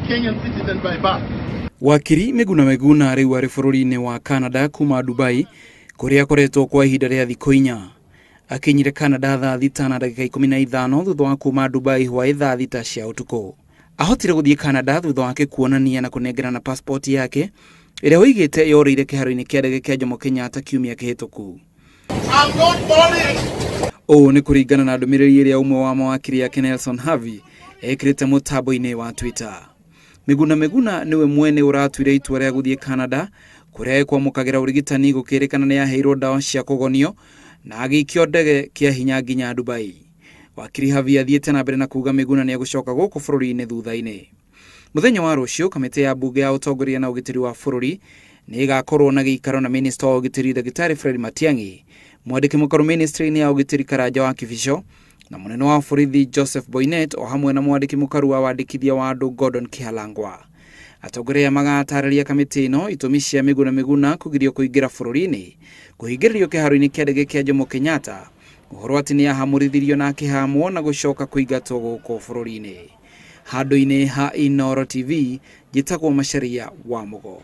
Kenyan citizen by birth. Wakiri Miguna Miguna rĩu arĩ bũrũri-inĩ wa Canada kuma Dubai kũrĩa akoretwo kwa ihinda rĩa thikũ 4. Akinyire Canada thaa 6:15 thutha wa kuma Dubai hwaĩ thaa 6 cia ũtukũ. Ahotire gũthiĩ Canada thutha wake kuonania na kũnengerana passport yake ĩrĩa oigĩte yorĩire kĩharo-inĩ kĩa ndege kĩa Jomo Kenyatta kiumia kĩhĩtũku. I'm not boarding. Ũũ nĩ kũringana na ndũmĩrĩri ĩrĩa ũmwe wa mawakiri ake Nelson Havi ekĩrĩte mũtambo-inĩ wa Twitter. Miguna Miguna nĩwe mwene ũratuire itua rĩa gũthiĩ Canada kũrĩa ekwamũkagĩra ũrigitani gũkĩrĩkana nĩ aheirwo ndawa cia kũgonio na agĩikio ndege kĩa hinya nginya Dubai. Wakiri Havi athiĩte na mbere na kuga Miguna nĩ egũcoka gũkũ bũrũri-inĩ thutha-inĩ. Mũthenya wa rũciũ kamĩtĩ ya mbunge ya ũtongoria na ũgitĩri wa bũrũri nĩ ĩgakorwo na gĩikaro na minista wa ũgitĩri Ndagĩtarĩ Fred Matiang'i, mwandĩki mũkaru ministry-inĩ ya ũgitĩri Karanja wa Kibicho na mũnene wa borithi Joseph Boinnet o hamwe na mwandĩki mũkaru wa wandĩkithia wa andũ Gordon Kihalangwa. Atongoria aya magatarĩria kamĩtĩ ĩno itũmi cia Miguna Miguna kũgirio kũingĩra bũrũri-inĩ, kũhingĩrĩrio kĩharo-inĩ kĩa ndege kĩa Jomo Kenyatta, ũhoro atĩ nĩ ahamũrithirio na akĩhamwo na gũcoka kũingatwo gũkũ bũrũri-inĩ. Handũ-inĩ ha Inooro TV, njĩtagwo Macharia wa Mũgo.